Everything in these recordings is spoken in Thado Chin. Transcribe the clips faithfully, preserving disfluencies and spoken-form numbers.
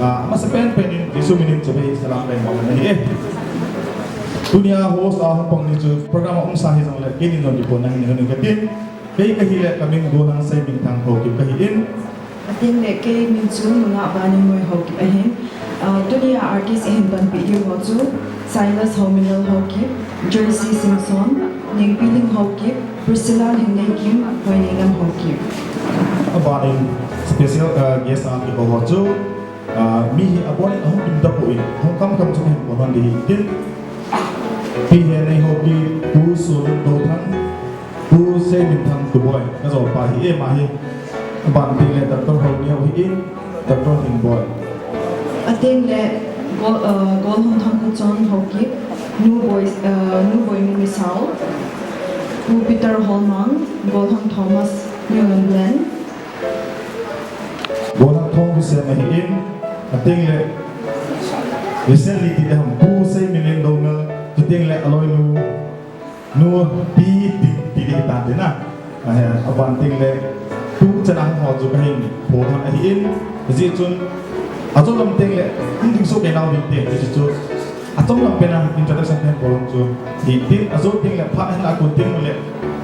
Ah, amasa penpen in Jesu minin chibai salam kahin bol ahi e. Tunia host a hung pang ni chu program a umsa hijongle, keinin jong kiphonna hin nei u katin. Kei kahile kamin Golhang Seiminthang Haokip kahi in. Atengle kei min chu Nungah Banimoi Haokip ahin. Ah, tunia artist ihin panpi diu ho chu Silas Haominlal Haokip, Joyce Simpson, Nengpiling Haokip, Priscilla Lhingneikim, Hoineinam Haokip. Abanin special, ah, guest a kikou ho chu, ah, mi hi abonin ahung um tapoi, hung kamkam chu kahin phondoh ding ahi tin. Pi Henei Haokip, Pu Solun Touthang, Pu Seiminthang Tuboi, kajopa hi e ama hi. Aban tengle Doctor Haoneo ahin, Doctor Thingboi. Atengle Gol, ah, Golhang Thangkhachon Haokip, Nu Boi, ah, Nu Boinu Misao, Pu Peter Holmang, Golhang Thomas Newland Glen. Golhang Thongkhusen ahin, atengle recently tite ham Pu Seiminlen Doungel, chutengle aloinu, Nu Pi Tin, ti ding tante na. Ahe, aban tengle, tuchan a hung ho chu kahin phondoh ahin, hijeh chun, ajou lam tengle, hung ding soh kei nau ding te, hichu chu, achom lam pena introduction kahin bol chu, hitin, ajou tengle, phat ahin la kon teng ule,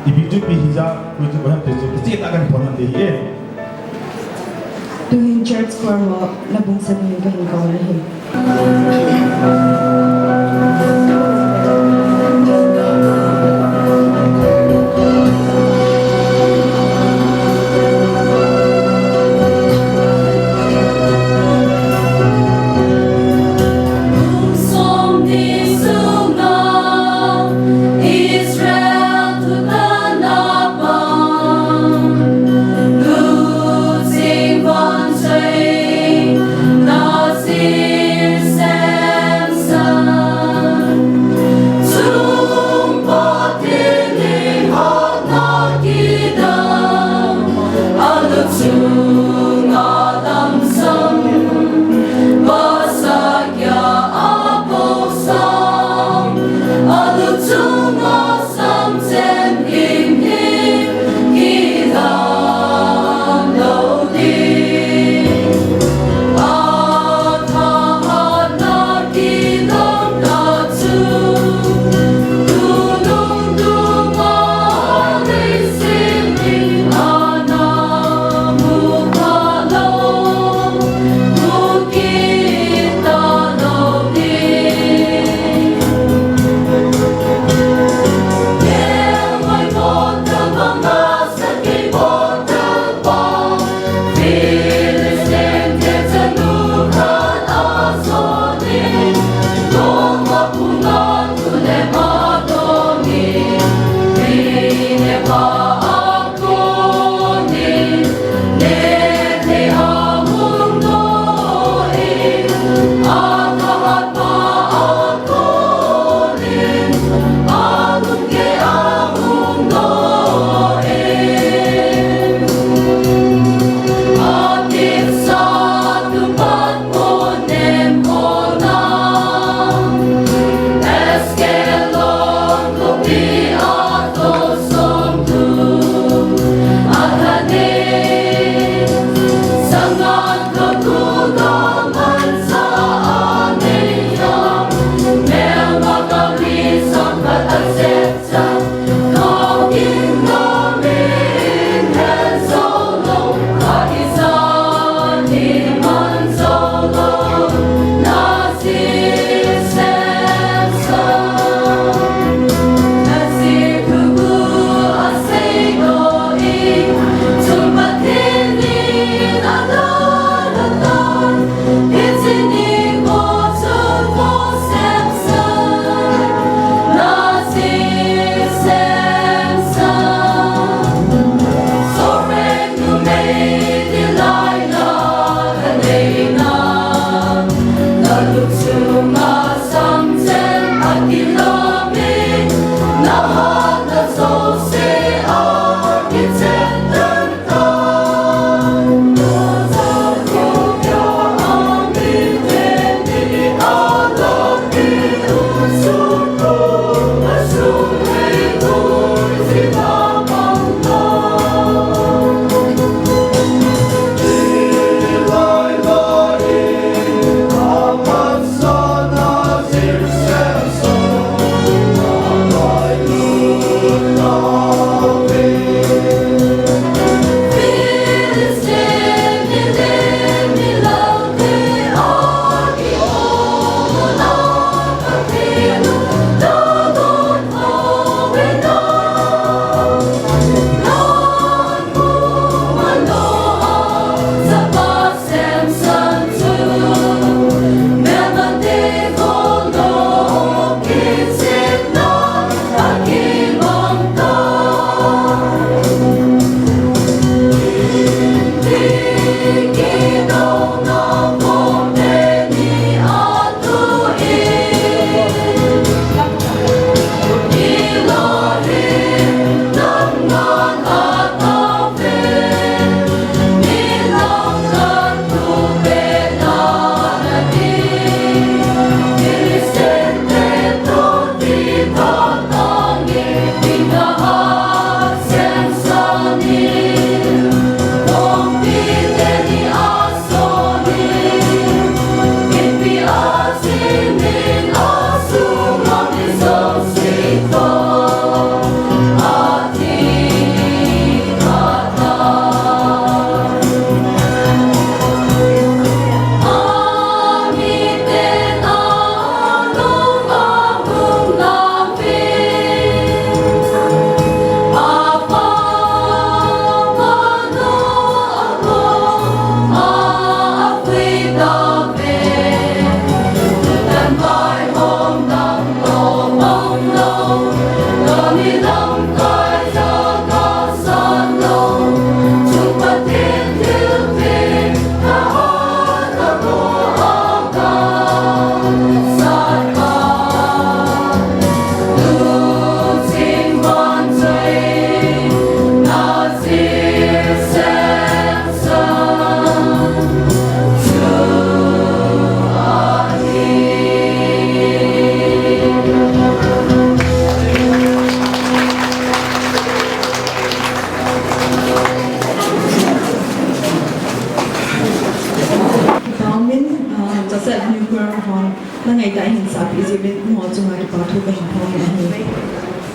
ipi chu ipi hija, koi chu koi ham ti chu, kicheh tah a kahin phondoh ding ahi e. Tuhin church choir ho, nabung sa dingin kahin kou ahi.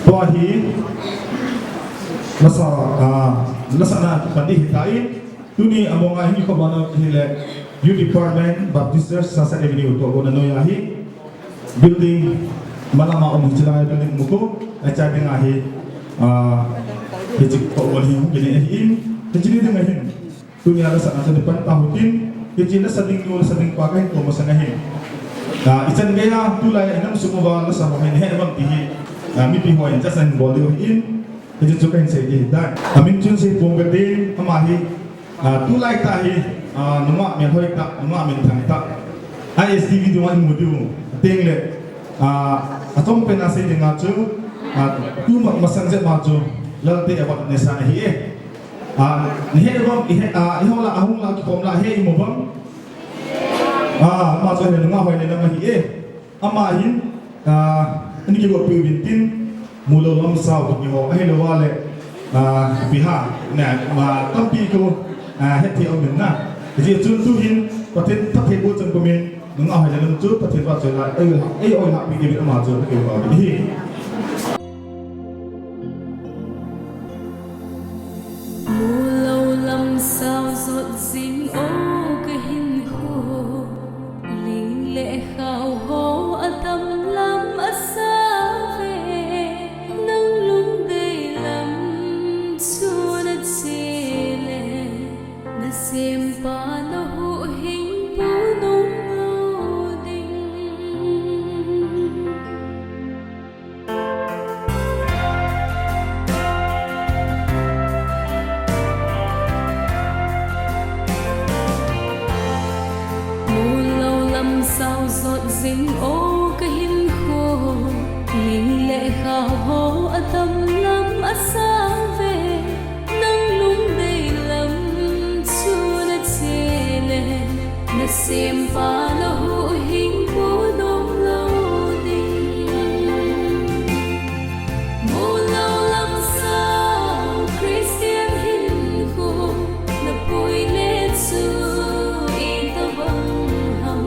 Tua hi lasa, ah, lasana pandi hitai. Tuni amonga hi kho bana hile Youth Department, Baptist Church, Sunset Avenue, toh bona noiya hi building malama um hi chilai building muku, acha dinga hi, ah, hi chik toh bona hi hung kini ahi in, hi chini dinga hin. Tunia lasa na chani pan ta hutin, hichi lasa ding nu, lasa ding pa kahin koma sanga hin. Ah, ichan gaya, tulai inam sumuva lasa ho hin he bang ti hi, ah, mipi ho in chasan bol diu hin, hichi chu kahin sei di hi dai. Amin chun sei pong ka din, ama hi, ah, tulai ta hi, ah, nunga min hoi ta, nunga min thang ta. I S T V dinga imu diu, teng le, ah, atom pen a sei dinga chu, ah, tu ma, masang je ma chu, lalte awat ne sa hi e. Ah, ni he bang, i he, ah, i ho la, ahung la, kikom la, he i mo bang. Ah, ama chu he nunga hoi le nama hi e. Ama hin, ah, ani kigo pi vin tin, mu lo lam sao ki ho, ahi lo wa le, ah, pi ha, na, ma, tampi ko, ah, he ti o min na. Ji chun tu hin, Pathen, Pathen bu chun ko min, nunga hoi le lam chu, Pathen ba chu la, ei, ei, oi ha, pi ki ama chu, ki ba hi. Mu lo lam sao zot zing o ka hinkho, ling le khao ho a tam lam a sa ve, nang lungdei lam chu na che le, na sempa na huhhingpu nom lo ding. Mu lo lam sao zot zing o ka hinkho, ling le khao ho a tam lam a sa ve. Nang lungdei lam chu na che le, na sempa na huhhingpu nom lo ding. Mu lo lam sao Christian hinkho, na pui le chu itobang ham.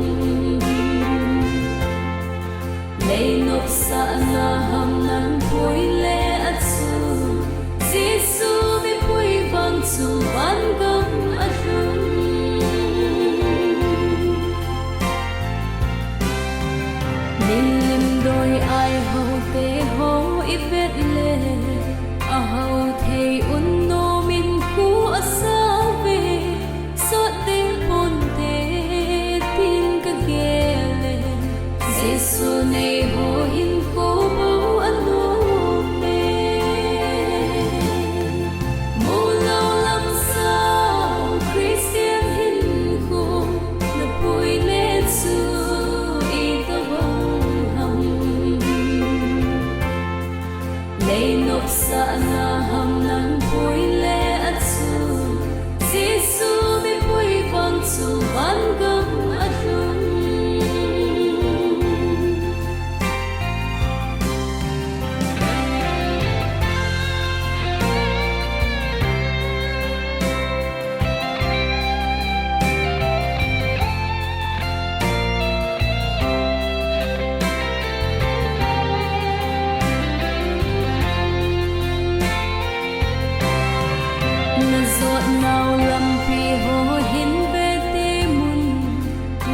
Leinop sahna ham nang pui le a chu, Jesu mipui vang chu vangam a lhung. Milim doi ai ho te ho i vet le, a ho thei un nom in khu a sa ve. Sot ding ponte tin ka gel e, Jesu nei ho hinkho bou a nom e. Mu lo lam sao Christian hinkho, na pui le chu itobang ham. Leinop sahna ham nang pui le a chu, Jesu mipui vang chu vangam a lhung. Na jot nau lampi ho hin ve te mun,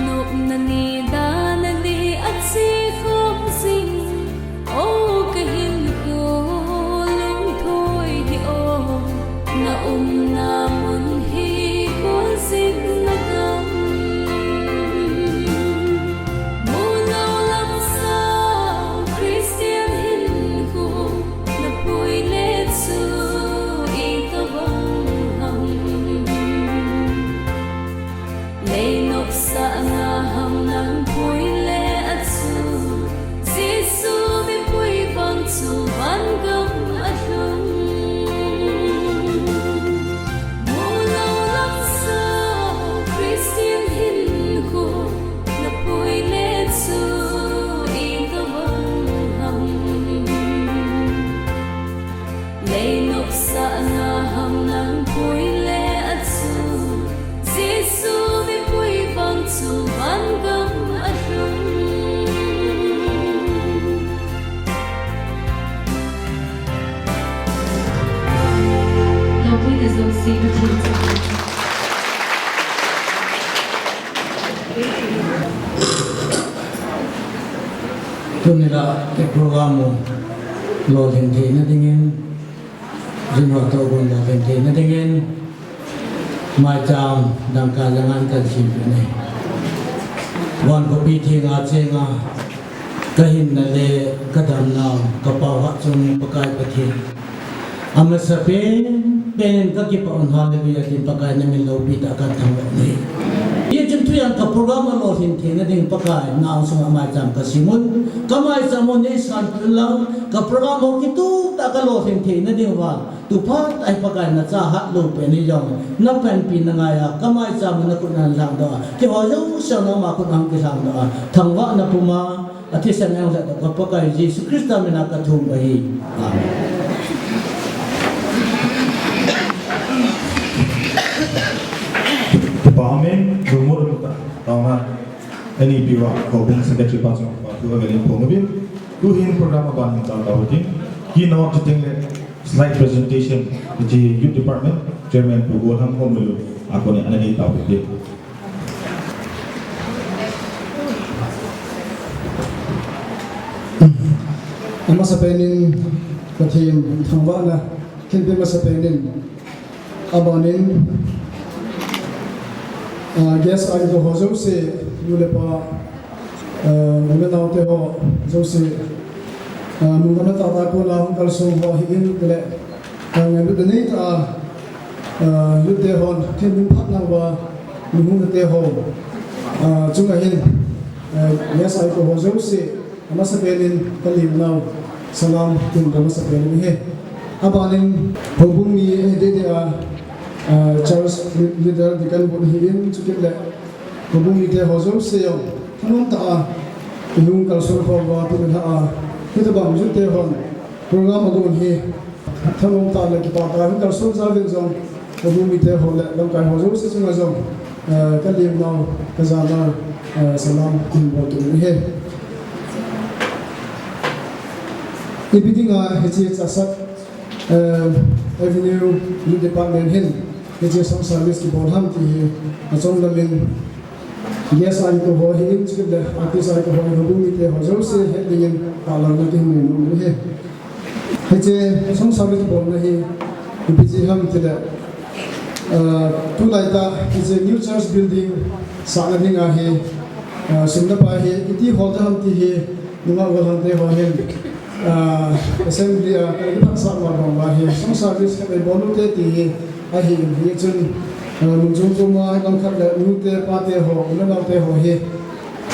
nopna ni dana ni a chi khom jing. O ka hinkho lungthoi hi o, na umna mun hi koi jing na gam. Mu lo lam sao Christian hinkho, na pui le chu itobang ham. Leinop sahna ham nang pui le a chu, Jesu mipui vang chu vangam a lhung. Mu lo lam sao Christian hinkho, na pui le chu itobang ham. Leinop sahna ham nang pui le a chu, Jesu mipui vang chu vangam a lhung. Tuni la ke program u lolhin theina dingin, jin ho to gon lolhin theina dingin, maicham dangka jangan kan sim pe nei. Wan ko pi thi nga che nga, ka hinna le ka damna, ka pau ha chung Pakai Pathen. Amasa pen, pen in ka kipa un, hallelujah, tin Pakai na min loupi ta kan thangvah nei. Hichun tujan ka program a lolhin theina ding Pakai, na ang sunga maicham ka simun, ka maicham un nei san tun lang, ka program ho kitup ta ka lolhin theina ding uva, tu phat a hi Pakai na cha hat lou pen hi jong, na panpi na ngai a, ka maicham na khut na lhang doh a, keiho jouse na ma khut na hung kilhang doh a, thangvahna puma, A thisan jong lhah doh ka Pakai Jesu Christa mina ka thum ahi. Amen. Amen. Lungmon um tah, taona. Ani piwa, houbung secretary pa chunga kipa thu avel in phong uvin. Tuhin program aban hin chal tau hitin. Keynote chuteng le slide presentation, hiche Youth Department Chairman Pu Golhang Khomlun a kon in ana nei tau hitin. Amasa pen in Pathen thangvahna, khenpeh masa pen in, aban in, ah, guest a ito ho jouse, nu le pa, ah, u le nao te ho jouse, ah, mun gam le tahsa a kon a hung kalsong ho ahin, tile, ah, ngailut nei tah a, ah, youth te hon, thil min phat nauva, min hung na te ho, ah, chunga hin, ah, guest a ito ho jouse, amasa pen in ka lim nau salam tin ka masa pen in ahi. Aban in houbung mi ahi deh deh a, ah, church leader, deacon bou ahin, chukit le houbung mite ho jouse jong thanom tah a, ihung kalson khom uva, tu nilhah a, hitobang youth te hon program agon hi thanom tah le kipah tah a hung kalson jal uvin jong, houbung mite ho le lamkai ho jouse chunga jong, eh, ka lim nau, ka ja nau, eh, salam kahin bol kit in ahi. Ipi dinga hiche Chassad, eh, Avenue Youth Department hin hiche song service kibol ham ti hi achom lam in guest a ito ho ahin, chukit le artist a ito ho ahin, houbung mite ho jouse het dingin tahlang na kahin nei nom in ahi. Hiche song service kibolna hi ipi jeh ham tile, ah, tulai tah hiche new church building sahna dinga hi, ah, sum le pai hi iti hol ta ham ti hi, nungah golhang te ho hin, ah, assembly a ka kiphatsah ma bang uva hi, song service khat ibol u te ti hi ahin, hichun, ah, mun chom chom a langkhat le nu te pa te ho, u le nao te ho hi,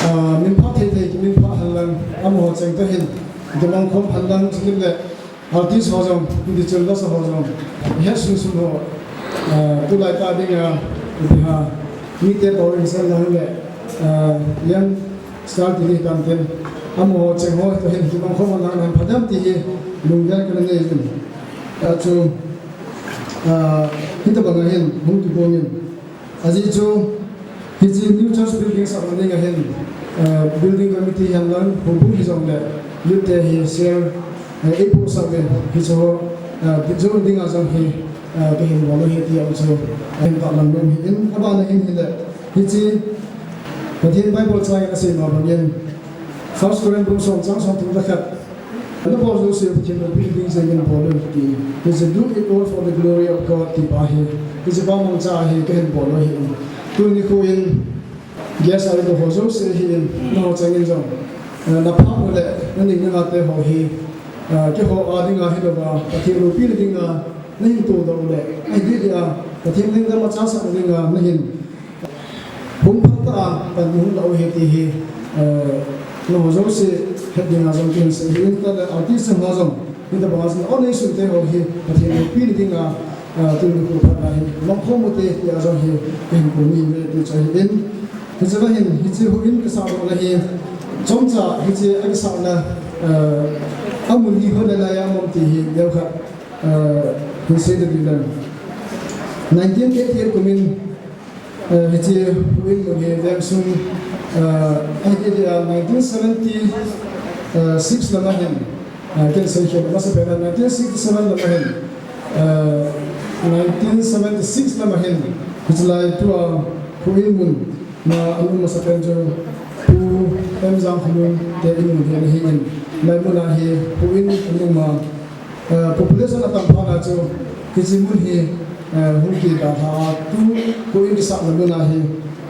ah, min phat thei thei kimin phat hen lang, amaho cheng tah hin kimang khom hen lang, chukit le artist ho jong, hiti chun lasa ho jong, het sung sung ho, ah, tulai tah dinga, ipi ham, mite power in sen lang le, ah, young star ti ding tam tin, amaho cheng ho toh hin kimang khom lang na pha dem ti hi lunggel kana nei in. Ah, chu, ah, hitobang a hin hung kibol in. Ajeh chu, hiche new church building sahna dinga hin, eh, building committee hen lang, houbung hijongle, youth te hi share, eh, eipohsah uvin, hiche ho, eh, bit jou dinga jong hi, eh, kahin bol u ahi ti jong chu, eh, kahin tahlang nom ahin, abana hin hile, hiche Pathen Bible chang in asei ma bangin, First Corinthians bung som chang somthum le khat, Nabol jouse Pathen loupina ding jengin bol un ati. Hiche do it all for the glory of God ti pa hi, hiche pa mangcha hi kahin bol u ahi. Tuni nikho in guest a ito ho jouse ahin, nangho chengin jong, eh, naphah u le naning nanga te ho hi, eh, keiho a dinga hilouva, Pathen loupina dinga nahin todoh u le, ahi deh deh a, Pathen lenggam a chasah dinga nahin Hung phat tah a pan hung lah u ahi ti hi, eh, nangho jouse het dinga jong kahin sei ahi, tah le artist ho jong, hitobanga jong o neisun te ho hi Pathen loupina dinga, eh, tuni nikho phat a hi mangkhom u te tia jong hi kahin pumi uve ti chu ahin. Hiche va hin, hiche houin kasah dohna hi, chomcha hiche akisahna, eh, amun hi hoilai lai a um am ti hi neokhat, eh, hin sei ding ahi. Nineteen eighty-eight kum in Eh, hiche houin mun hi veng sung, eh, ahi dia nineteen seventy-six lam a hin, eh, ken sei khel masa pen a nineteen sixty-seven lam a hin, eh, Nineteen seventy-six lama hin, hiche lai tua houin mun na ana um masapen chu Pu M Jangkholun te in mun hi ana hin, lai mun a hi houin ana um a, eh, population atam phat a chu hiche mun hi, eh, hung kidalha a tu houin kisahna mun a hi,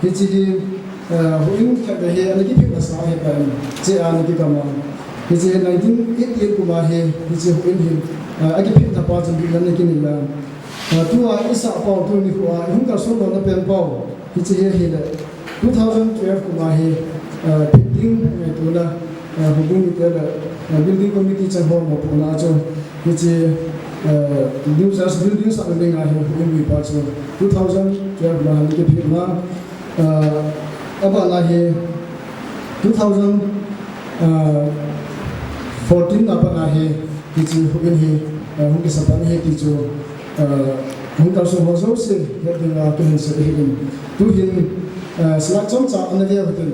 hiche hi, eh, houin khat ve hi ana kiphit nasa ahi tan, che a ana kikam a. Hiche nineteen eighty-eight kum a hi, hiche houin hi, eh, akiphin thapa chun bihna ana kinei a. Ah, tua isah pau, tuni nikho a ihung kalson lona pen pau, hiche hi ahile, two thousand twelve kum a hi, ah, phit ding ngaitona, ah, houbung mite le, ah, building committee chang ho mopohna chu, hiche, ah, new church building sahna dinga hi houin lui pa chu two thousand twelve ma hi ana kiphit na, ah, abana hi two thousand fourteen na pat a hi, hiche houin hi, ah, hung kisa pan ahi ti chu, ah, hung kalson ho jouse het dinga kahin sei ahin. Tuhin, ah, slide chomcha ana ve uhitin.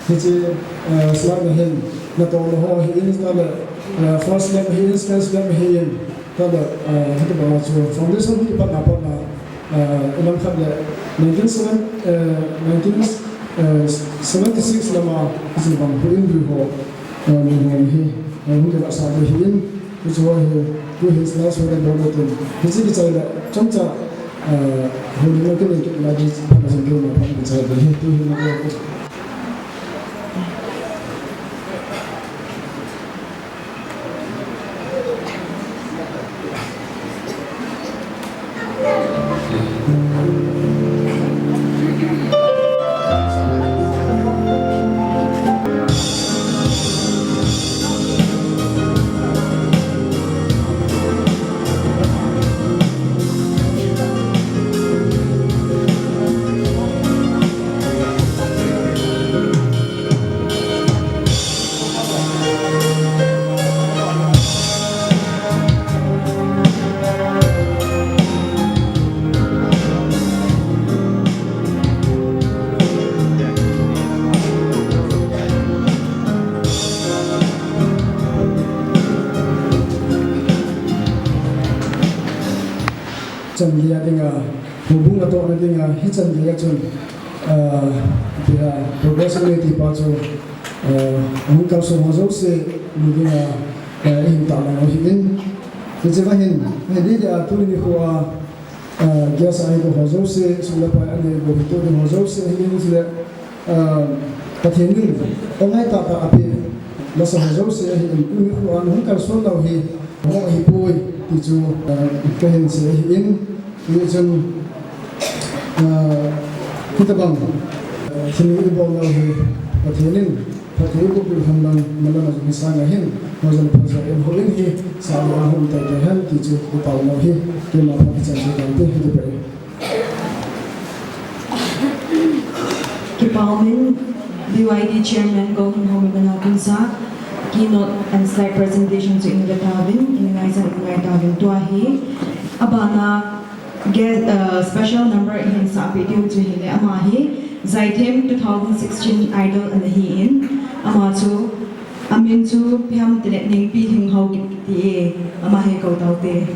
Hiche, ah, slide na hin natohna ho ahin, tale, ah, first slide ahin, second slide ahin. Tale, ah, hitobang a chu foundation hi patna patna, ah, ilam khat le nineteen seven, eh, nineteen, eh, seventy-six lama hiche bang houin lui ho, ah, mun ho hi, ah, hung kivahsah ve ahin, hiche ho hi, tuhin slide ho le bol utin. Hiche kichai le chomcha, ah, houin le kinei kit na di phat na jing kit na phat kichai ve ahi, tuhin na bol utin. Chan gei a dinga, houbung natohna dinga, hichan gei a chun, ah, tia, Progress Committee pa chu, ah, hung kalson ho jouse, mi dinga, ah, ihin tahlang u ahin. Hiche va hin, hi di dia, tuni nikho a, ah, guest a hung ho jouse, sum le pai a nei u hitoh ding ho jouse, ahin chule, ah, Pathen in, angai tahtah a pe, lasa ho jouse, ahin, tuni nikho a, hung kalson nau hi, Mo ahipoi, ti chu, ah, kahin sei ahin, hichun, ah, hitobang, ah, thil ibol nau hi, Pathen in, Pathen in iboh peh ham lang, malam a jong hi sang ahin, mo jong phaja in houin hi, sa le houin tai tai hen, ti chu, ipao nau hi, keima phat kichan chu kan ti, hi ti pai. Kipah umin, B Y D Chairman Golden Home Imanao Kunsa, keynote and slide presentation chu inve tauvin, ingaichat ingai tauvin tua hi. Abana guest, uh, special number ihin sahpeh diu chu hile ama hi, Zaithem two thousand sixteen Idol ana hin, ama chu Amin chu ipi ham tile Nengpi Lhinghou kiti e, ama hi kou taute.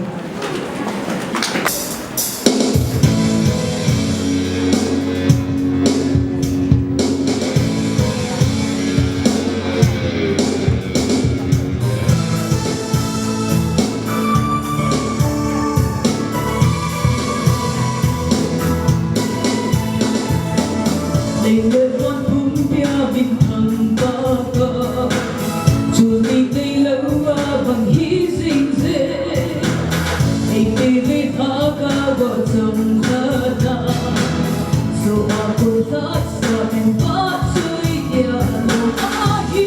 Leng le von pumpi a min thang tah a, chul ni neilou a bang hi jing je. Eite le ha ka va chang kha ta, so a ko ta sa min pa chui dia lo a hi.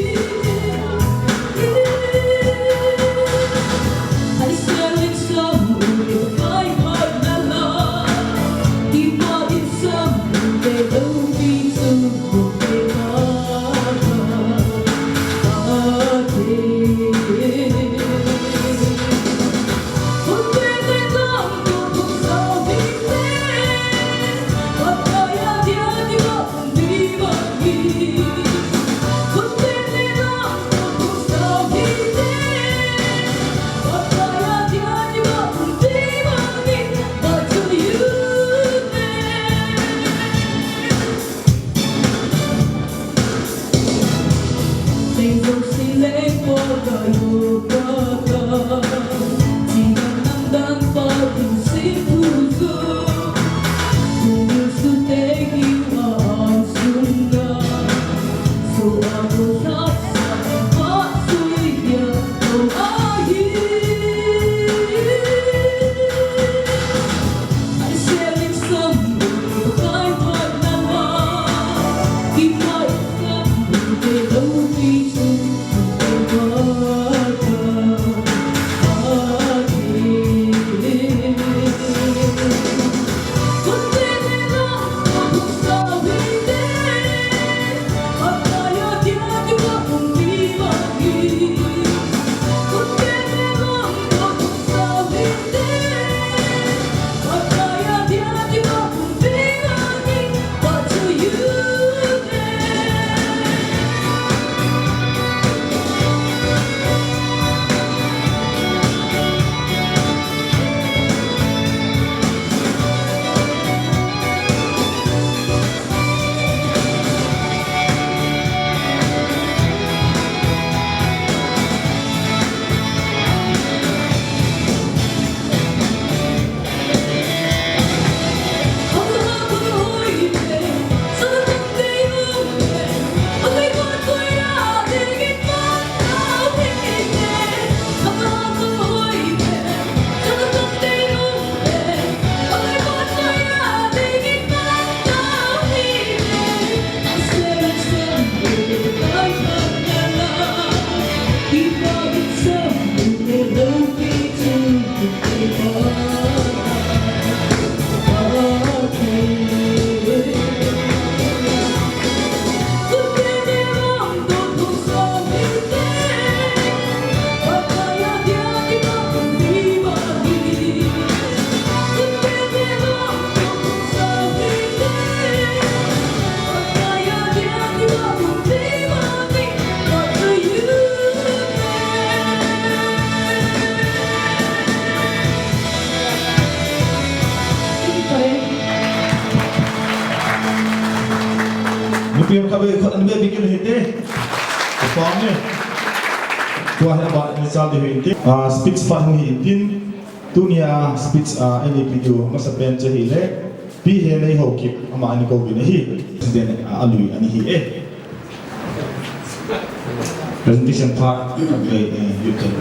Khatvei khat an be bikil hite. Apam e. Tua hi aban ni chal di hinte. Ah, speech phat hung hitin. Tunia speech, ah, ani video masapen chu hile. Pi Henei Haokip ama ani kouvin ahi. President, ah, alui ani hi e. Presentation part, okay, eh, you can.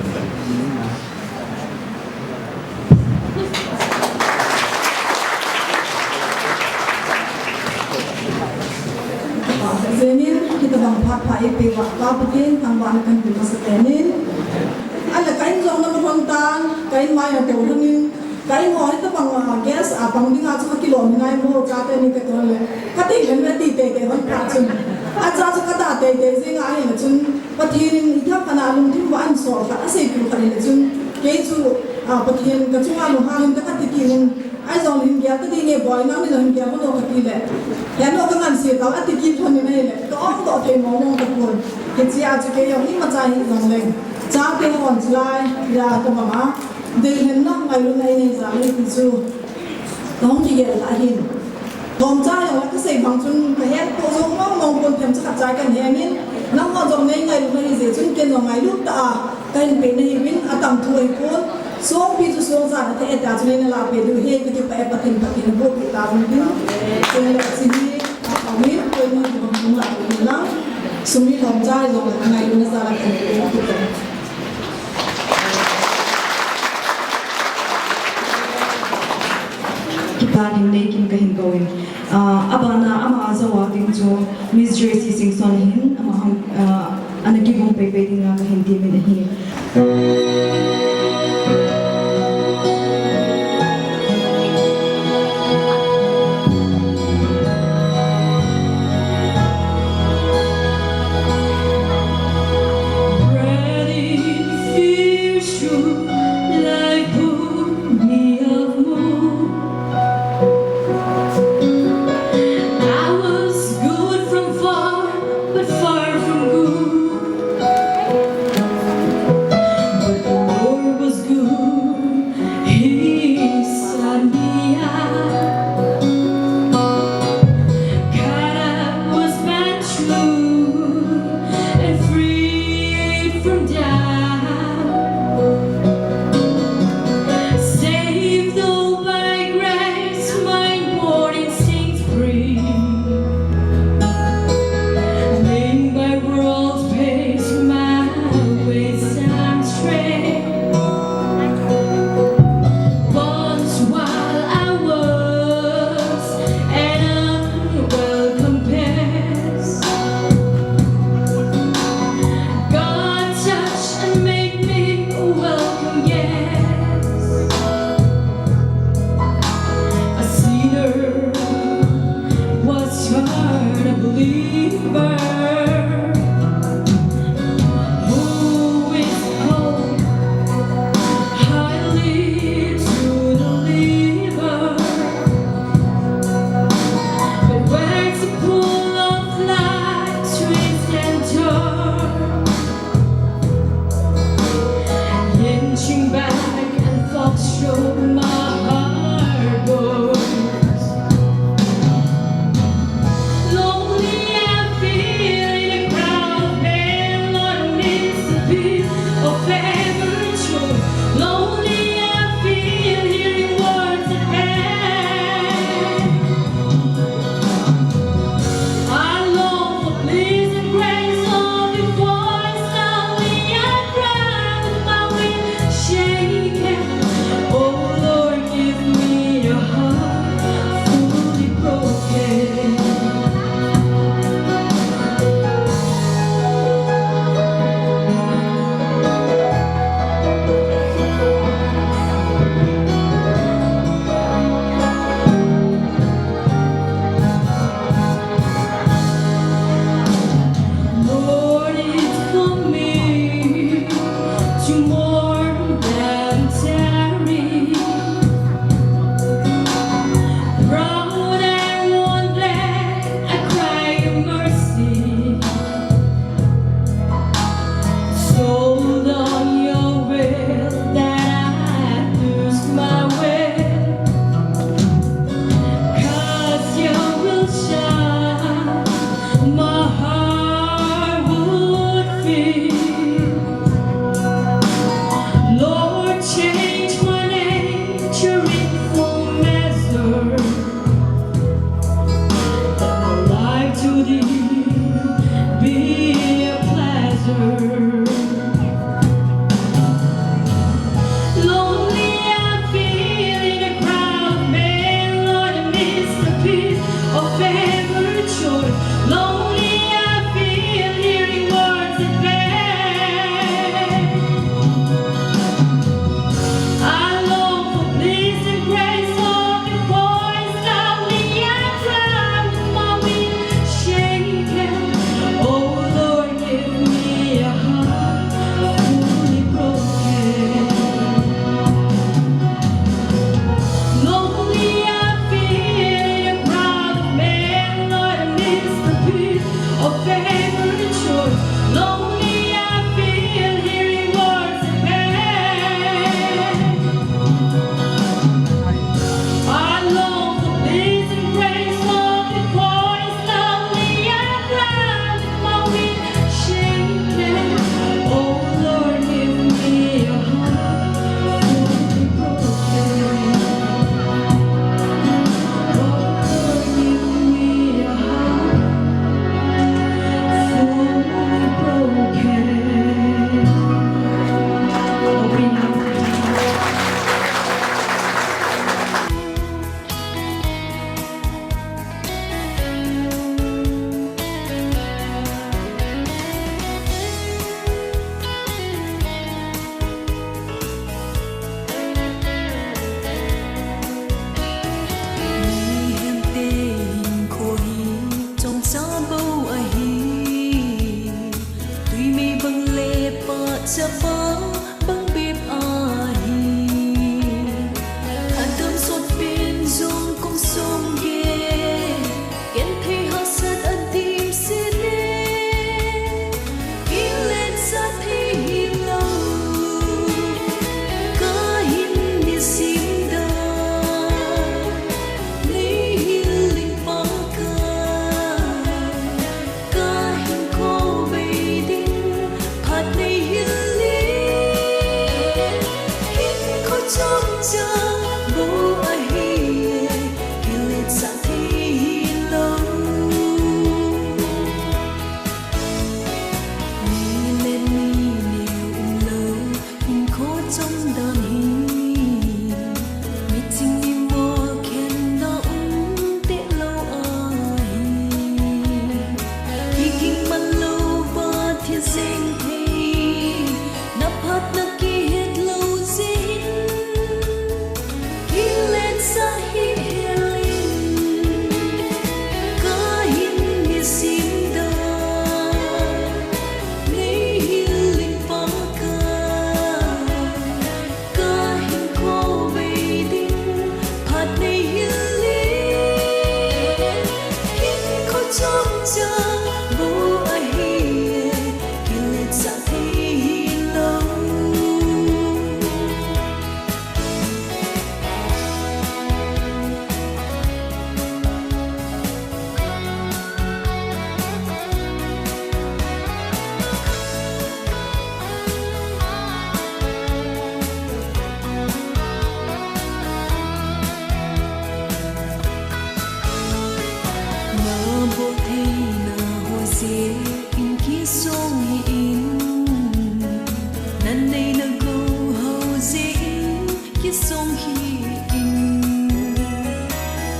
Jenin, hitabang phat pha eipeh uva, Pa Pathen thangvahna kahin pe masapen in. Ahinla ka in jong na ma hon tan, ka in mai na tou hon in, ka in ho hitabang, ah, guest, ah, pang dinga chu ka kilom ngai mo, chate ni ka ton le. Ka ti len ve ti teitei hon phat chun. Acha chu ka da teitei jing ahi chun. Pathen in i thakhat a lungthim uva ahin sol khat, asei tou khat in chun, kei chu, ah, Pathen ka chunga lunghang in ka kati kit in, ahi jong hin gel ta ding e boi, nang ni jong hin gel hon o kati le. Heno ka ngan se tau, ati kit lhon in ahile. Ka ong doh thei mong mong tapon. Hichea chu kei jong imacha hi jong leng. Chate hon chulai, ya ka bang a. Deilhenna ngailutna inei jal ahi ti chu. Ka hung kigel ahin. Lomcha jong la kasei bang chun kahet po jong mong mong pon themcha khat chai kahin hengin. Nangho jong nei ngailut na hijeh chun ken jong ngailut tah a kahin pe nahiuvin atam thu ahipon. Songpi chu song jan a kahet a chu nei nala pe diu ahi kakipah e Pathen Pathen in boh peh tauvin tin. Chule hiche hi amin koi ni bang hung la peh in lang. Sumi lomcha jong la ngailut na jal a kahin pe. Kipa ding nei kin kahin kou in. Ah, abana ama jou a ding chu Miss Joyce Singson hin ama hung, ah, ana kibung peipei dinga kahin temin ahi. Bread in fish, true life put me of more. I was good from far, but far from good. But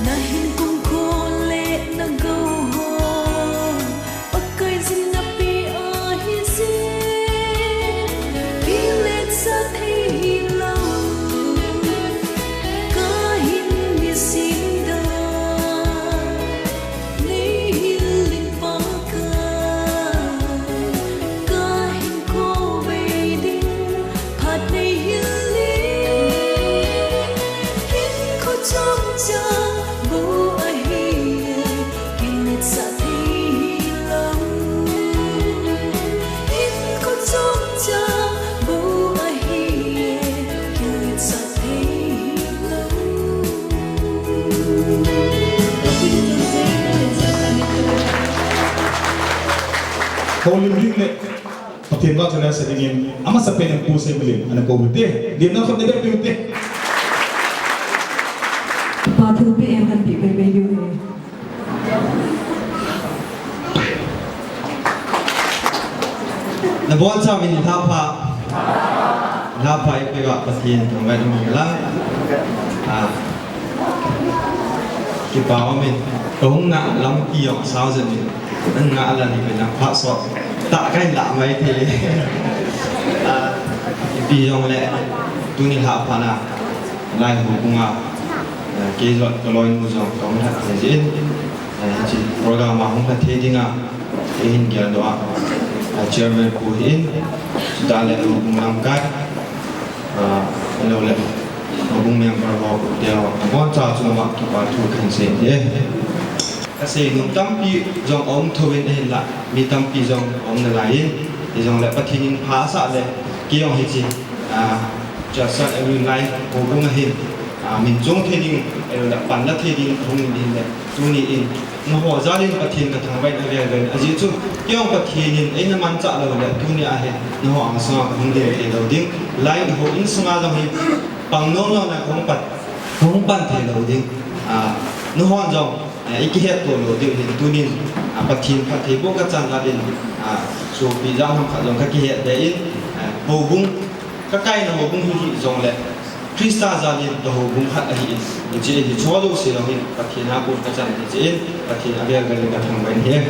Nahin kumkhol le nagou ho, Pakai jin nape ahi jeh, kiletsa thei hilou, kahin nisim da. Nei hil in Pakai, kahin khovei ding phat nei hil in, hinkho chomcha bou ahi e, kiletsa thei hilou. Hinkho chomcha bou ahi e, kiletsa thei hilou. Houlim ding le Pathen vahchoi na sa dingin, amasapen in Pu Seimalim, ana kou u hite, lemna khut nei bep u hite. Pa thu pe em kan pi pe pe u he. Nabonchauvin nilhah pha. Nilhah pha eipeuva Pathen thangvah in umhen lang. Ah. Kipa umin. Kahung ngah lampi jong asao jeng in. Nangah a la ni pen lang phat sot. Tah kahin lah mai thei. Ah. Ipi jongle. Tuni nilhah pha na. Lai houbung a. Ah, kei jong kaloinu jong kahung lhat thei jin. Ah, hiche program a hung lha thei dinga. Eihin geldoh a, ah, chairman pu hin, chutah le houbung lamkai, ah, ahilou le, houbung member ho, te ho, aboncha chunga kipa thu kahin sei e. Kasei nom tampi jong aum thouvin ahinlah, mi tampi jong aum nalai in, hijongle Pathen in pha asah le, kei jong hiche, ah, Church L U Lai houbung a hin, ah, min chong thei ding, ahilou le, panla thei ding, kahung in ahinle, tuni in, Nangho jal in Pathen kathangvah in avel vel in. Ajeh chu, kei jong Pathen in eina manchah lou le, tuni a hin, nangho angsung a kahung ding thei lou ding. Lai in ho insung a jong hi, pang nom nom na kahung pan, kahung pan thei lou ding. Ah, nanghon jong, eh, ikihet to lou diu hin, tunin, ah, Pathen phattheiboh kachan jal in, ah, sopi jal ham khat jong kakihet be in, eh, houbung, Kakaina houbung hi hih jongle, Christa jal in kahoubung khat ahi in, hiche hi chua jouse jong hin Pathen a kon kachan hiche in, Pathen avel vel in kathangvah in ahi.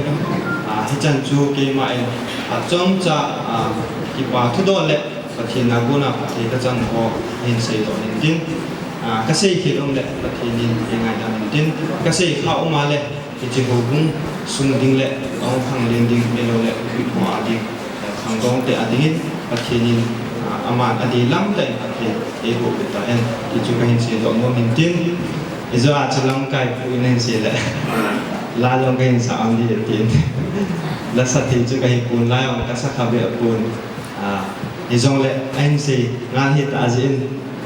Ah, hichan chu keima in, ah, chomcha, ah, kipa thudol le Pathen a kona phatthei kachan ho hin seidoh in tin, ah, kasei khel um le Pathen in eingaidan in tin, kasei kha um a le, Hiche houbung sung ding le, ahung khanglen ding, ahilou le, huhhing a ding, khangdong te a dingin, Pathen in, ah, aman adei lam tah in Pathen eiboh peh tahen, hichu kahin seidoh nom in tin, ijeh a chu lamkai pu in ahin sei le, la jong kahin sa ang ding tin, la sa thei chu kahi pon, la jong kasa kha be pon. Ah, hijongle, ahin sei ngal hita jeh in,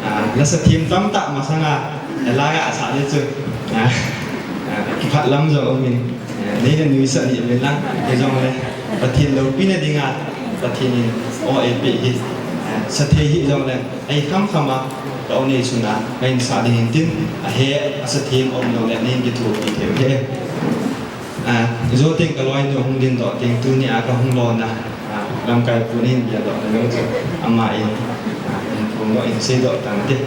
ah, lasa them tamtah masanga, eh, la ga sa ni chu, ah, ah, kipah lam jong um in, eh, neina nuisat hih uvin lang, hijongle, Pathen loupina dinga, Pathen in o eipeh hi, eh, sa thei hih jongle, ei kham kham a, ka o nei suna, kahin sa ding hin tin, ahe, asa them um jongle, neihin kithopi thei u ahi. Ah, ijou teng kaloinu hung dingdoh teng tuni a kahung lona, ah, lamkai pu in geldoh na jong chu ama in, ah, in phongdoh in seidoh tang te.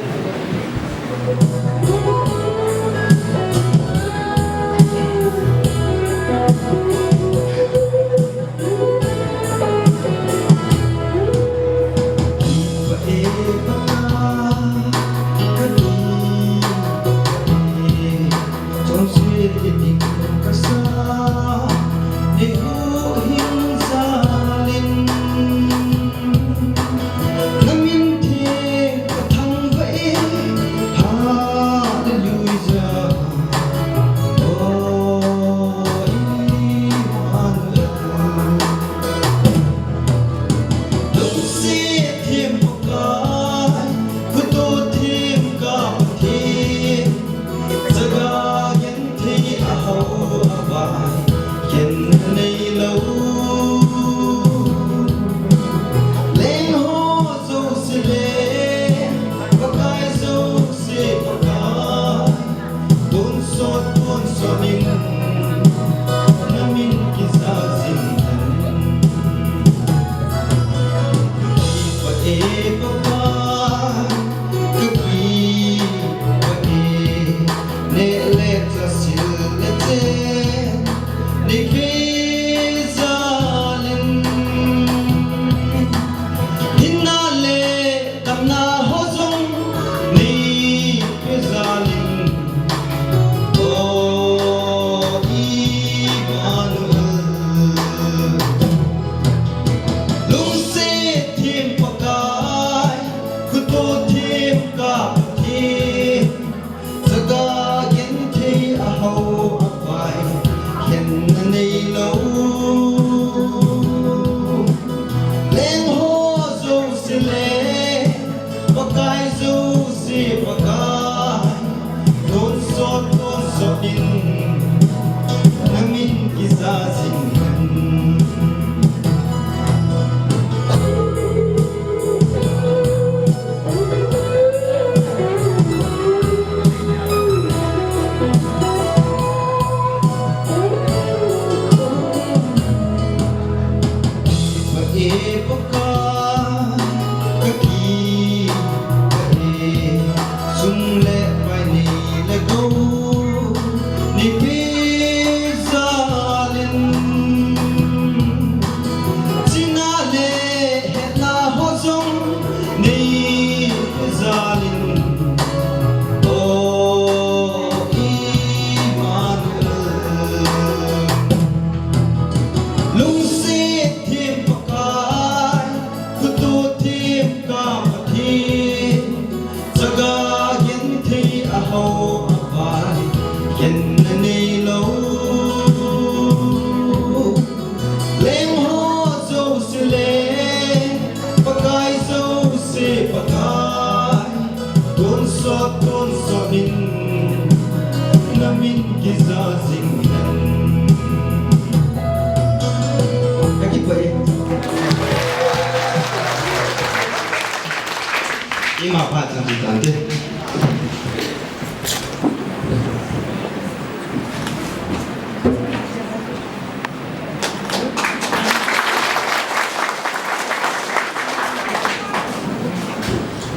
Pha pha chang chang te.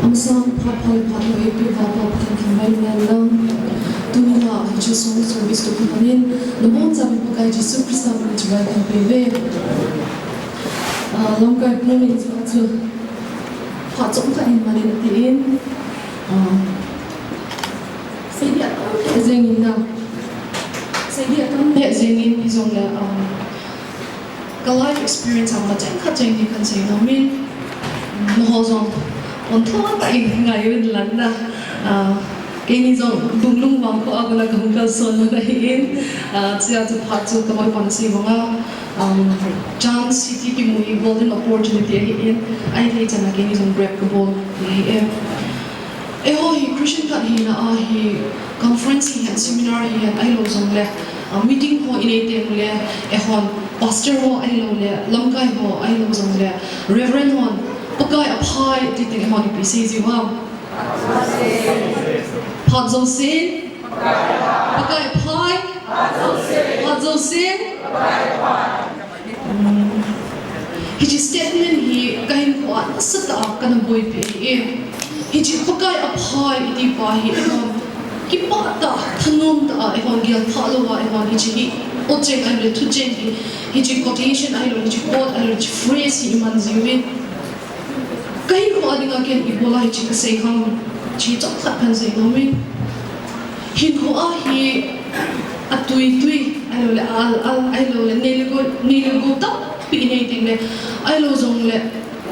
Amsang pha pha le pha no e pi va pa pa kan kan bai na lang. Tuni la Jesu service to kan in. Nabon sa mi Pakai Jesu Krista min chibai kan pe ve. Ah, lamkai pun in sa chu. Pha chom khat in manin ati in. Ah, Seidia tam lheh jengin na. Seidia tam lheh jengin hijongle, um, ka life experience a ma cheng khat cheng ni kan sei nom in. Nangho jong pon thotah in ngai uvin lang na. Ah, keini jong Bunglung vangkho a kona kahung kalson lhon ahi in. Ah, chea chu phat chu ka boipan asei banga, um, chance hi kimu hi golden opportunity ahi in. Ahithei chan a keini jong grab kabol ahi e. Eiho hi Christian khat hina a hi conference hihen, seminar hihen, ahilou jongle, ah, meeting ho inei teng le, eihon pastor ho ahilou le, lamkai ho ahilou jongle, reverend hon, Pakai aphai, ti teng eihon ipi sei jiu ham. Phat jousen, Pakai aphai, phat jousen. Hiche statement hi ka hinkho a nasatah a kana boipi ahi e. Hiche Pakai aphai iti pa hi eihon kipah tah, thanom tah a eihon gel phah lou a eihon hiche hi, o cheng ahilou le thu cheng hi, hiche quotation ahilou, hiche quote ahilou, hiche phrase hi iman jiuvin. Ka hinkho a dinga ken ibola hiche kasei ham, hiche chomkhat kan sei nom in. Hinkho a hi atui tui, ahilou le al al, ahilou le nei le gou, nei le gou tampi inei teng le, ahilou jongle,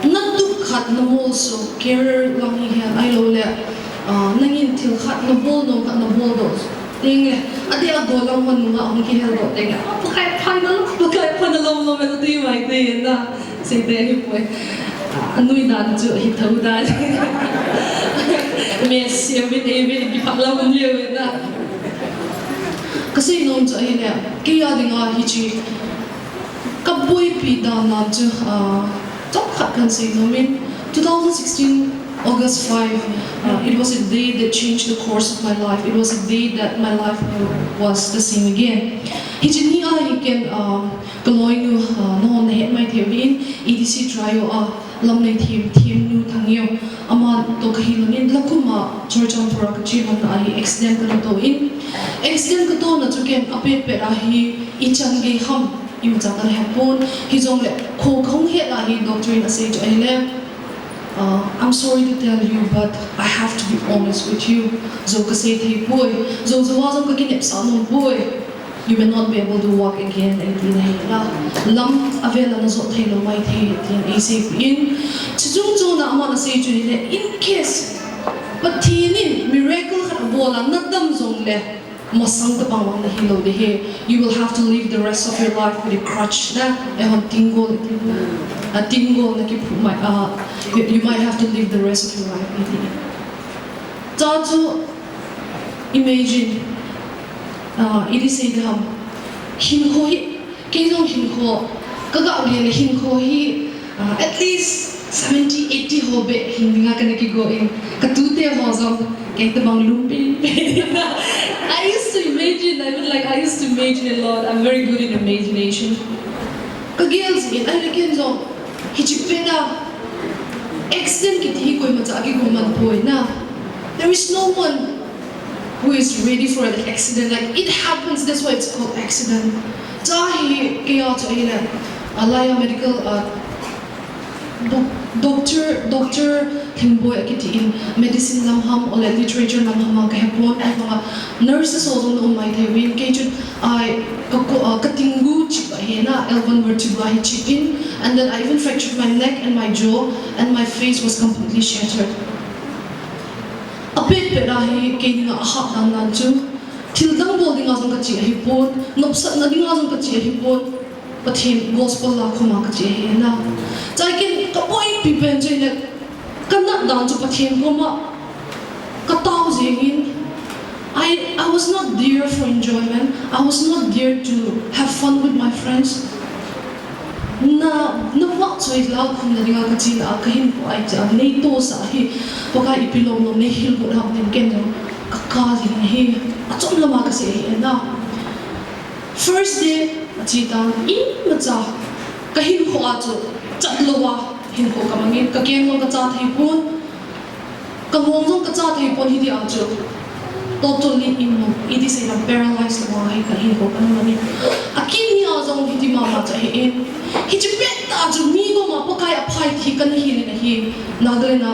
na tup khat na molso, career lang hihen, ahilou le, ah, nangin thil khat na bol nom khat na boldoh teng le, adeh a gollhang hon nunga hung kihel doh teng le, ah, Pakai aphai na, Pakai aphai na lom lom e na ti mai te na. Seite ahipoi. Anui dan chu ahi thou dan. Messi a vin, ei vin, kipah lam um lheh uvin na. Kasei nom chu ahile, kei a dinga hiche ka boipi dan a chu, ah, chomkhat kan sei nom in, two thousand sixteen August five, uh, it was a day that changed the course of my life. It was a day that my life was the same again. Hiche ni a hi ken, uh, ka loinu, uh, nangho na het mai thei uvin, E D C trio a lamnei them, themnu Thangeo. Ama toh kahi lhon in, Lakhuma Churachandpur a ka che lhon na a hi accident ka na to in. Accident ka to na chu ken apet pet a hi ichan gei ham imacha kana hepon. Hijongle kho kahung het a hi doctor in asei chu ahile, Uh, I'm sorry to tell you, but I have to be honest with you. Jou kasei thei poi, jou jou a jong kakinepsah nom poi. You may not be able to walk again, ati na hi la. Lam avel a na jot thei lou mai thei, tin eisei peh in. Chuche chung chon a aman asei chu ahile, in case Pathen in miracle khat abol a na dam jongle, masang tabang vang nahi lou ding ahi. You will have to live the rest of your life with a crutch na, eihon tinggol, a tinggol na kiphu mai, ah, you, you might have to live the rest of your life with it. Chuche chu imagine, ah, iti sei ding ham, hinkho hi, kei jong hinkho, ka ga gel le hinkho hi, ah, at least seventy, eighty ho beh hin dinga kana kigo in. Ka tute ho jong kei tabang lum pen pen. I used to imagine, I mean, like, I used to imagine a lot. I'm very good in imagination. Ka gel jin, ahile ken jong, hiche pet a accident kiti hi koimacha kigo man poi na. There is no one who is ready for an accident. Like, it happens, that's why it's called accident. Chuche hi, kei a chu ahile, a laiya medical, uh, doc-, doctor, Doctor Thingboi akiti in, medicine lam ham, ole literature lam ham a ka hepon, ahivanga nurses ho jong na um mai thei uvin, kei chun, I, ka ko, uh, ka tinggu chip ahi na, L one vertebra hi chip in, and then I even fractured my neck and my jaw, and my face was completely shattered. Apet pet a hi kei dinga ahahsat dan dan chu, thil dang bol dinga jong kache ahipon, nopsahna dinga jong kache ahipon, Pathen gospel la khum a kache ahi na. Chuin ken ka boipi pen chu ahile, ka nat dan chu Pathen koma ka tao jing in, I, I was not there for enjoyment. I was not there to have fun with my friends. Na, na vahchoi la khum na dinga ka chena a, ka hinkho a itia nei tohsah hi, Pakai ipi lom lom nei hilgot ham tin ken jong ka kal in ahi, achom lama ka sei ahi na. First day, ache tan imacha ka hinkho a chu chat louva hinkho ka mangin, ka keng jong ka cha thei pon. Ka ngong jong ka cha thei pon hiti a chu. Totally immobile, iti seidam paralyzed louva hi ka hinkho ka na mangin. Akin ni a jong hiti mama chu ahi in. Hiche pettah chu mi koma Pakai aphai ti ka na hil in ahi. Nagaland a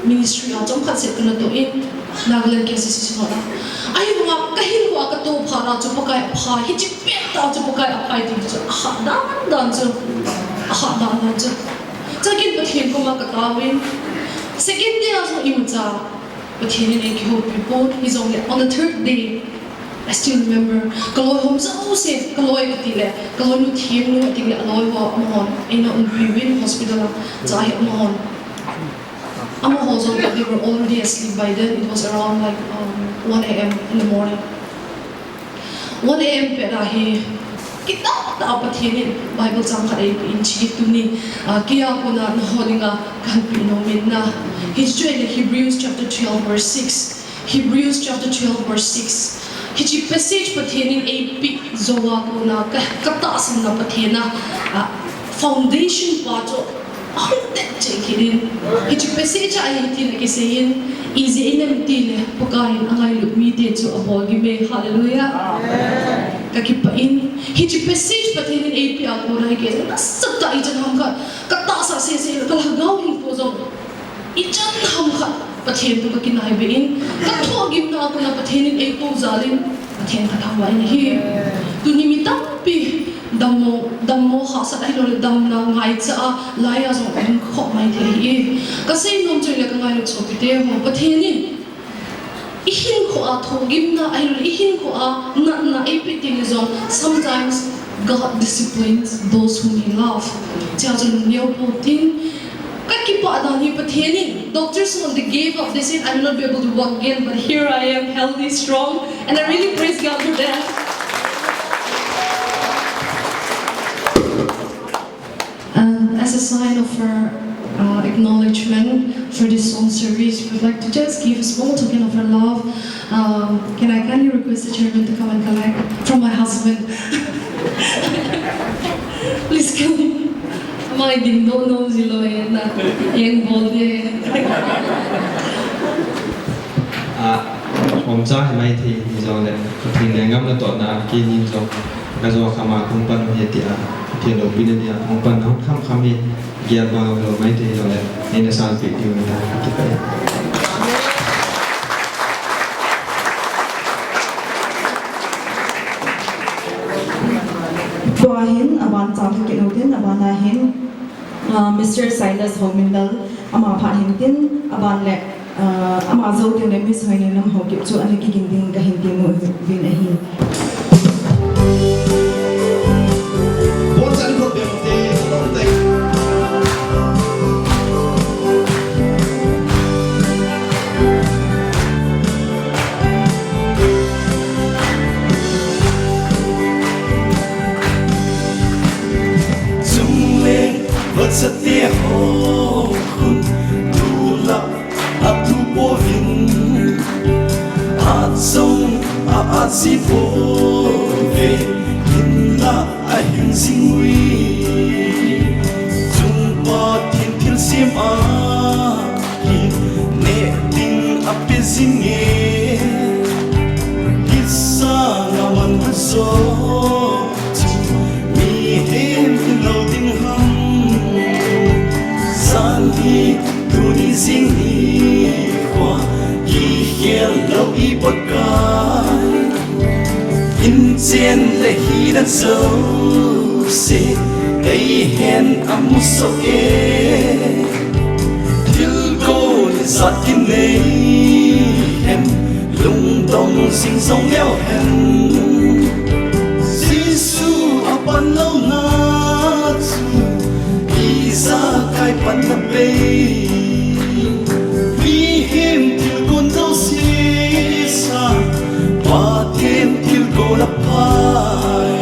ministry a chomkhat seh ka na toh in. Nagaland K C C Synod a. Ahivanga ka hinkho a ka toh phat a chu Pakai aphai. Hiche pettah chu Pakai aphai ti chu. Aha dan dan chu. Aha dan dan chu. Chuin Pathen koma ka taovin. Second day a jong imacha Pathen in eikihoupi pon, hijongle on the third day, I still remember, ka loi hom jouse, ka loi kati le, ka loinu themnu ati le, aloi ho amahon eina umpi uvin hospital a, chua hi amahon. Amaho jong, they were already asleep by then, it was around like, um, one A M in the morning. One A M pet a hi, kitah tah a Pathen in Bible chang khat eipe in, hiche hi tuni, ah, kei a kona nangho dinga kahin pe nom in ahi. Hiche chu ahile Hebrews chapter twelve verse six. Hebrews chapter twelve verse six. Hiche passage Pathen in eipeh jou a kona ka, ka tahsanna Pathen a, ah, foundation pa chu Ahung tet cheh kit in, hiche passage a hitin akisei in, ijeh inem itile, Pakai in angailut mite chu abol gim e, hallelujah. Ka kipah in, hiche passage Pathen in eipeh a kona hi kei jong nasatah a ichan ham khat, ka tahsa sese, ka lhagao hinkho jong ichan ham khat Pathen toh ka kinai be in, ka thohgimna a kona Pathen in eikou jal in, Pathen ka thangvah in ahi. Tuni mi tampi dammo, dammo hahsat ahilou le damna ngaicha a, lai a jong um khop mai thei ahi. Ka seinom chu ahile ka ngailut sopite ho, Pathen in i hinkho a thohgimna ahilou le i hinkho a natna eipeh teng le jong, sometimes God disciplines those whom He loves. Chea chu lungneo pou tin, ka kipah dan hi Pathen in, Doctor Sumon, they gave up, they said, "I will not be able to walk again, but here I am, healthy, strong, and I really praise God for that." And as a sign of our, uh, acknowledgement for this song service, we would like to just give a small token of our love. Um, can I kindly request the chairman to come and collect from my husband? Please come. Ama dingdoh nom ji lou e, na, yeng bol de. Ah, hom cha hi mai thei hijongle, Pathen lenggam natohna a, keinin jong ka jo kham a kahung pan u ahi tia, Pathen loupina dia hung pan u khamkham hi, gel bang lou mai thei jongle, neina sanpeh diu ahi tia, ka kipah e. Tua hin, aban chang kit u tin, aban a hin, ah, Mister Silas Haomindal, ama phat hin tin, aban le, ah, ama jou teng le Miss Hoinenglam Haokip chu ana kigin ding kahin temu uvin ahi. Chungle vachate ho khun tulai atu pouvin, achong a aji pouve, hinla ahin jing uve. Chung Pathen thilsem a hin neh ding ape jing e. Kisang a man jo chu mihem hilou ding ham. Jan hi tuni jing nikho kikhel lou i Pakai. Inchen le hidan jouse eihen amu soh e. Thilgon ijat kinei hen, lungdong jing jong leu hen. Jesu apan louna chu ijakai pan na bei. Mihem thilgon jouse sang Pathen thilgon aphai.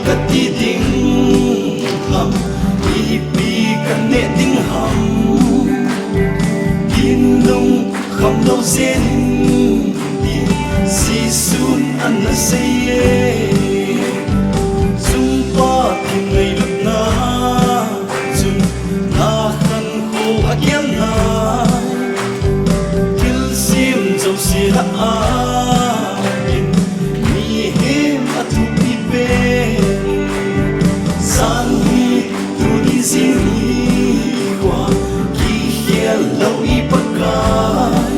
Kati ding ham, ipi kaneh ding ham. Ginlung khamlou jeh in Jesun ana sei e. Chungpa thingnoi lutna chun nakhan kho agelna, thilsem jouse lah a in mihem athupi pen. Janhi tuni jingni kho kikhel lou i Pakai,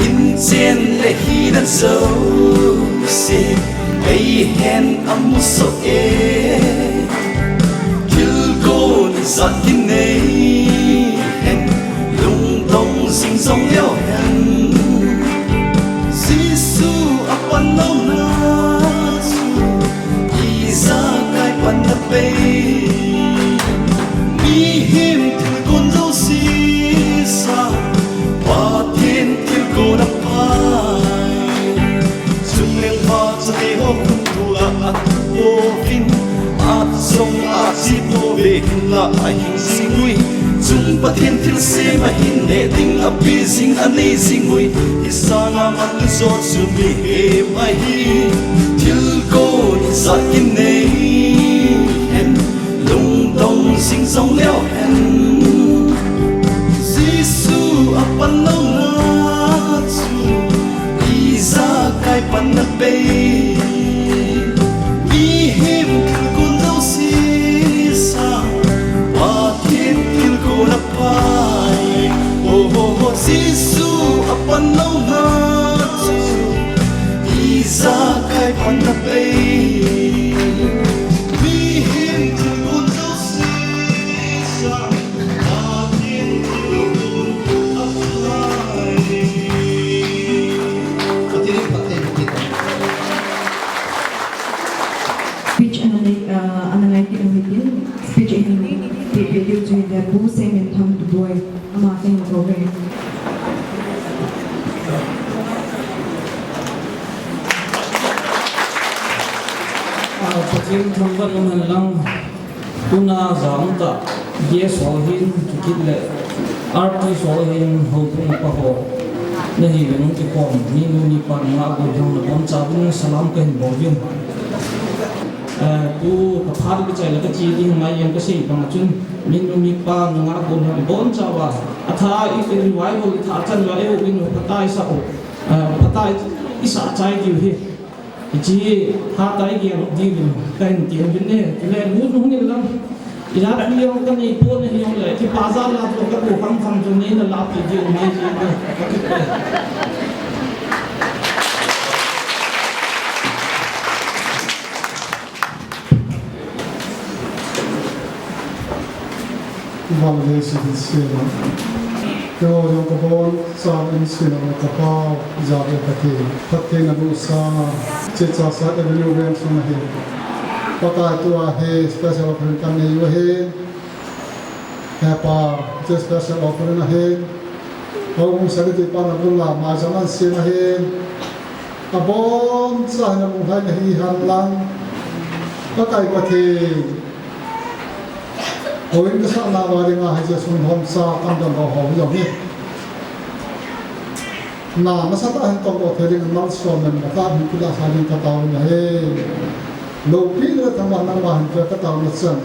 inchen le hinna jouse eihen amusoh e. Thilgon ijat kinei hen, lungdong jing jong leu hen. Jesu apanlouna chu ijakai panna bei. Mihem thilgon jouse sang Pathen thilgon aphai. Chungleng pha chate ho khun thu a athu pouvin, at jong ache pouve, hinla ahing jing ui. Chung Pathen thilsem ahin neh ding api jing anei jing ui. Isanga manlu jo chu mihem ahi, thilgon ijat kinei hen, lungdong jing jong leu hen. Jesu apanlouna chu ijakai panna bei. Mihem thilgon jouse sang Pathen thilgon aphai. Oh, oh, oh, Jesu apanlouna chu ijakai panna bei. Mihem thilgon jouse sang Pathen thilgon aphai. Pathen, Pathen, Pathen. Speech ana nei, ah, ana ngai kit u hitin, speech ahin pe, pe diu chu hile Pu Seminthang Tuboi, ama kahin kou e. Ah, Pathen thangvah in umhen lang. Tuna jong tah, guest ho hin, chukit le artist ho hin, houbung pa ho. Nahi ve nung kikhom, minu mipa nungah gollhang nabonchauvin salam kahin bol uvin. Eh, tu kaphat kichai le kache ding ngai jeng kasei bang a chun, minu mipa nungah gollhang nabonchauva, atha i, i revival i tha chan uva eiho in phatah isah u, eh, phatah isah chai diu hi. Hiche hi hatah a igel diuvin kahin tem uvin e. Chule lut hung in lang. Ijat pi jong kanei pon ahi jongle, kipa jal a chu kakou kham kham chu neina lahpeh diu ngai ji. Vangle si hin sila. Keiho jong kabonchauvin sila ka pau, Jahve Pathen. Pathen abusa, Chichasa Avenue Ranch sung ahi. Pakai tua hi special offering kanei u ahi. Hepa, hiche special offering ahi. Houbung secretary pan abul a, maicham ahin sem ahi. Aboncha hin alunglhai nahi hen lang. Pakai Pathen. Houin kasah nauva dinga hiche sung lhomcha kamdang ho jong hi. Na nasatah a hin tongdoh thei ding malsom in nata hin kilasa ding katao nahi. Loupina le thangvahna nangma hin pe katao nachan.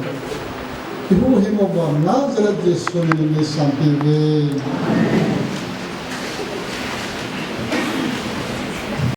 Ihuhhing uva Nazareth Jesu min in neisanpeh uve.